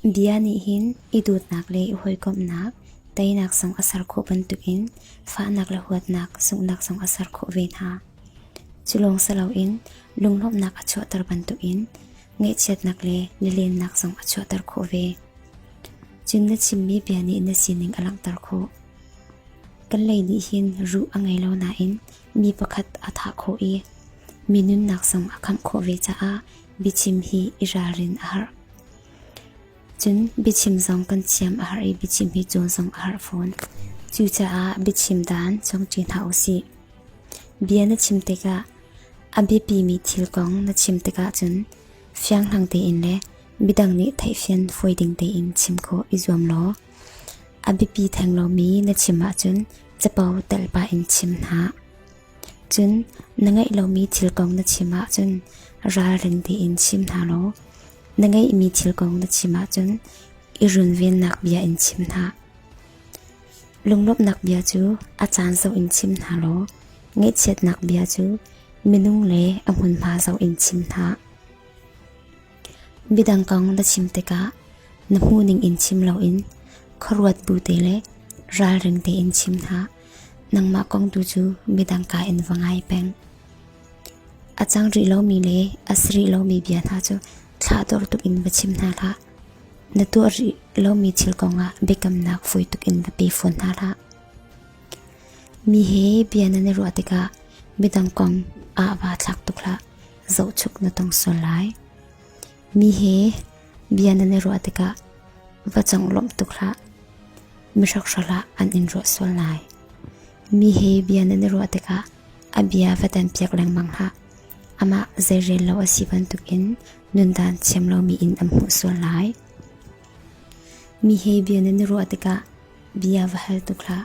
Bia nih hin i dawtnak le i hawikomhnak, teinak zong a ser khawh bantukin fahnak le huatnak, sunghnak zong a ser khawh ve hna. Cu lawng si loin lunglawmhnak a chuahter bantukin ngaihchiatnak le lilennak zong a chuahter khawh ve. Cun na chimmi bia nih na sining a langhter khawh. Kan lei nih hin ruh a ngei lo nain mi pakhat a thah khawh i mi nunnak zong a khamh khawh ve caah biachim hi i ralrin a harh. Cun biachim zong kan thiam a harh i biachim hi cawn zong a harh fawn. Cucaah biachim dan cawngṭi hna u sih. Bia na chim tikah a biapimi thil kong na chim tikah cun fianghlang tein le midang nih theihfian fawi ding tein chim khawh i zuam law a biapi theng lomi na chim ahcun capo telh pah in chim hna. Cun na ngeih lomi thil kong na chim ahcun ralring tein chim hna law na ngeihmi thil kong na chim ahcun i runvennak bia in chim hna. Lunglawmhnak bia cu a caan zoh in chim hna law ngaihchiatnak bia cu minung le a hmunhma zoh in chim hna. Midang kong na chim tikah na hmuhning in chim loin khuaruat bu te le ralring tein chim hna. Nangmah kong tu cu midang ka in va ngai peng. A cang rih lomi le a si rih lomi bia hna cu thlahdorh tuk in va chim hna hlah. Na tuah rih lomi thil kongah biakamnak fawi tuk in va pe fawn hna hlah. Mi he bia nan i ruah tikah midang kong ah vaa thlak tuk hlah. Zohchuk na tong sual lai. Mi he bia nan i ruah tikah va conglawmh tuk hlah. Mi hrokhrawl ah an in ruah sual lai. Mi he bia nan i ruah tikah a bia va tanpiak lengmang hlah. Amah zeirel lo a si bantukin nundan thiam lomi in an hmuh sual lai. Mi he bia nan i ruah tikah bia va hal tuk hlah.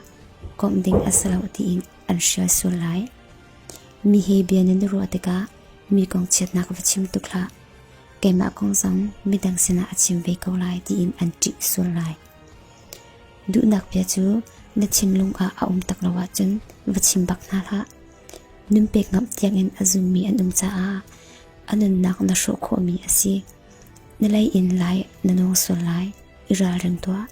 Komh ding a si lo tiin an hrial sual lai. Mi he bia nan i ruah tikah mi kong chiatnak va chim tuk hlah. Keimah kong zong midang sinah a chim ve ko lai tiin an ṭih sual lai. Duhnak bia cu na thinlung ah a um tak lo ahcun va chim bak hna hlah. Nunpek ngamh tiangin a zummi an um caah a nunnak na hrawh khawhmi a si. Na lei in lai na nawng sual lai, i ralring tuah.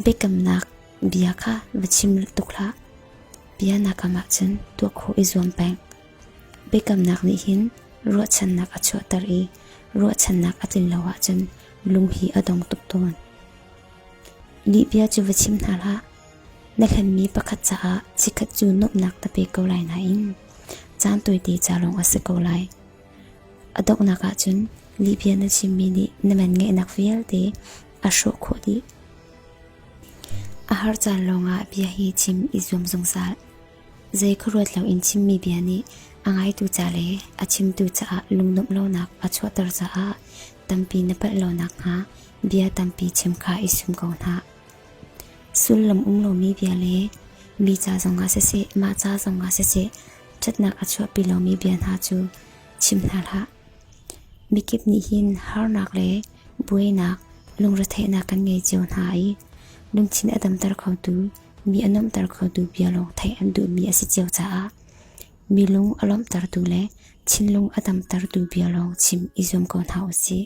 Biakamnak bia kha va chim tuk hlah. Bia naa kam ahcun tuah khawh i zuam peng. Biakamnak nih hin ruahchannak a chuahter i ruahchannak a tlin lo ahcun lung hi a dong tuk tawn. Lihbia cu va chim hna hlah. Na hlenmi pakhat caah chikkhat cu nuamhnak na pe ko lai nain caan tawite ca lawng a si ko lai. A donghnak ahcun lihbia na chimmi nih na man ngeihnak vialte a hrawh khawh dih. A har caan lawngah bia hi chim i zuam zungzal. Zei khuaruat loin chimmi bia nih a ngaitu ca le a chimtu caah lungnuamh lonak a chuahter caah tampi na palh lo nakhnga bia tampi chim kha i sum ko hna. Sullam um lomi bia le mi ca zongah siseh, mah ca zongah siseh, ṭhatnak a chuahpi lomi bia hna cu chim hna hlah. Mikip nih hin harnak le buainak, lungretheihnak kan ngei cio hna i lungthin a damter khotu, mi a nuamhter khotu bia lawng theih an duhmi a si cio caah mi lung a lawmhtertu le thinlung a damtertu bia lawng chim i zuam ko hna u sih.